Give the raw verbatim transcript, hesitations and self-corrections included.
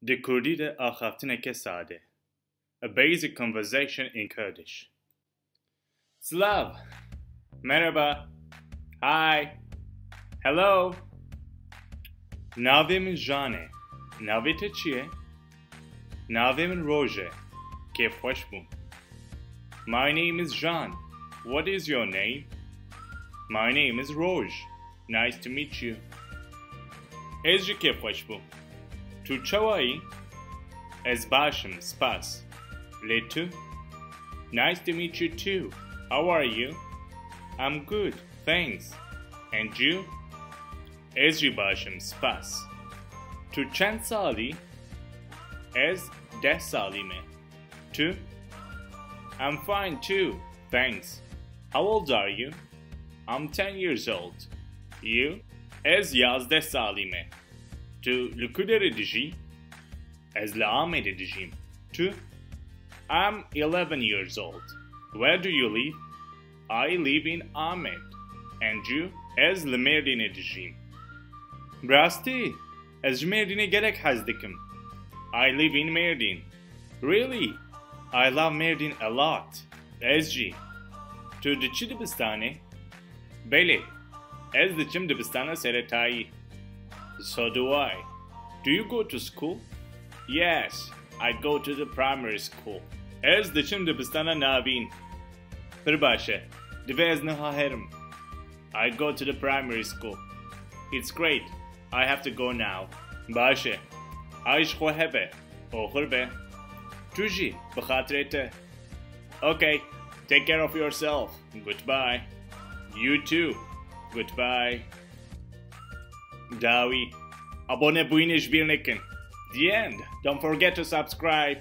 Di kurdî de axaftineke sade. A basic conversation in Kurdish. Silav. Merhaba. Hi. Hello. Navê min Jan e. Navê te çi ye? Navê min Roj e. Kêfxweş bûm. My name is Jan. What is your name? My name is Roj. Nice to meet you. Ez jî kêfxweş bûm. Tu çawa yî? Ez baş im, spas. Lê tu? Nice to meet you too. How are you? I'm good, thanks. And you? Ez jî baş im, spas. Tu çend salî? Ez deh salî me. Tu? I'm fine too, thanks. How old are you? I'm ten years old. You? Ez yazdeh salî me. Tu li ku derê dijî? Ez li Amedê dijîm. Tu? I'm eleven years old. Where do you live? I live in Amed. And you? Ez li Mêrdînê dijîm. Bi rastî? Ez ji Mêrdînê gelek hez dikim. I live in Merdin. Really? I love Merdin a lot. Ez jî. Tu diçî dibistanê? Belê. Ez diçim dibistana seretayî. So do I. Do you go to school? Yes, I go to the primary school. Ez diçim dibistana navîn. Pir baş e. Divê ez niha herim. I go to the primary school. It's great. I have to go now. Baş e. Ay ji xwe hebe. Oxir be. Tu jî, bi xatirê te. Okay. Take care of yourself. Goodbye. You too. Goodbye. Dawî. Abone bûyînê ji bîr nekin. The end. Don't forget to subscribe.